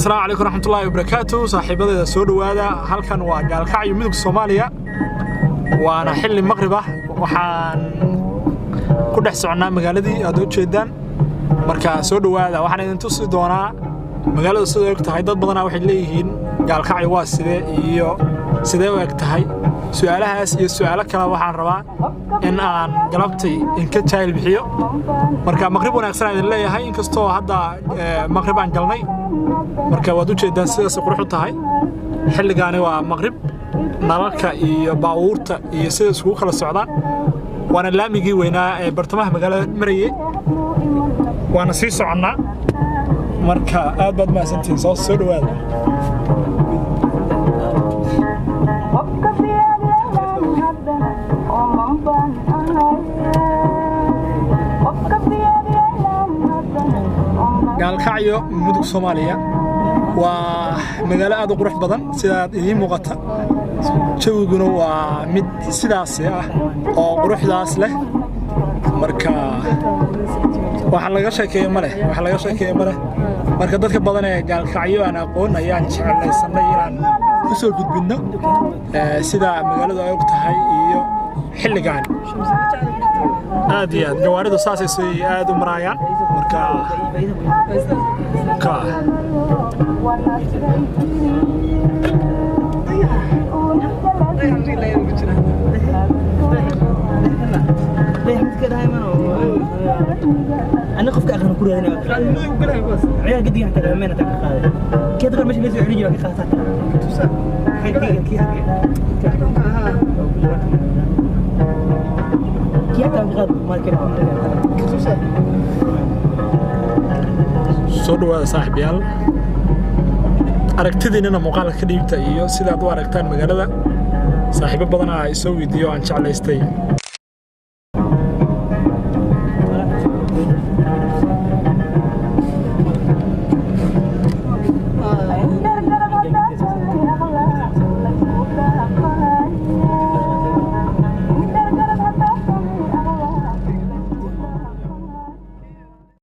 Asalaamu calaykum raxmatullaahi wabarakaatu. Saaxiibadeeda, soo dhowaada. Halkan waa Gaalkacyo, Midug, Soomaaliya, waana xilli maqrib ah. Waxaan ku dhex soconnaa magaaladii aad u jeedaan. Marka soo dhowaada, waxaan idin tusi doonaa magaaladu sida og tahay. Dad badanaa waxay leeyihiin Gaalkacyo waa sidee iyo sidee u eg tahay? Su'aalahaas iyo su'aalo kale waxaan rabaa in aan galabtay inka jaahil bixiyo. Marka maqrib wanaagsan aan idin leeyahay, inkastoo hadda maqrib aan galnay. Marka waad u jeedaan sidaas qurux u tahay. Xilligaani waa maqrib, nalalka iyo baabuurta iyo sida iskugu kala socdaan, waana laamigii weynaa ee bartamaha magaalada marayay. Waana sii soconnaa. Marka aad baad mahadsantihiin, soo dhowaada. Gaalkacyo, Mudug, Soomaaliya, waa magaalo aad u qurux badan sidaad idiin muuqata. Jawiguna waa mid sidaasi ah oo quruxdaas leh. Marka waxa laga sheekeeyo ma leh, waxa laga sheekeeyo ma leh. Marka dadka badan ee Gaalkacyo aan aqoon ayaan jeclaysanay inaan ku soo gudbinno sida magaaladu ay og tahay iyo xilligan. Aad iyo aad gawaaridu saasay aad u maraayaan. Marka ka أنا قفك أخر كورة هنا عيال قد يحتاج أمانة تاع كي تقدر ماشي لازم يجي لك خلاص كي كي حتى غاد ما كان. Soo dhawaada, saaxiibayaal. Aragtidiinana muuqaalka ka dhiibta iyo sidaad u aragtaan magaalada. Saaxiibo badanaa ay soo weydiiyo aan jeclaystay.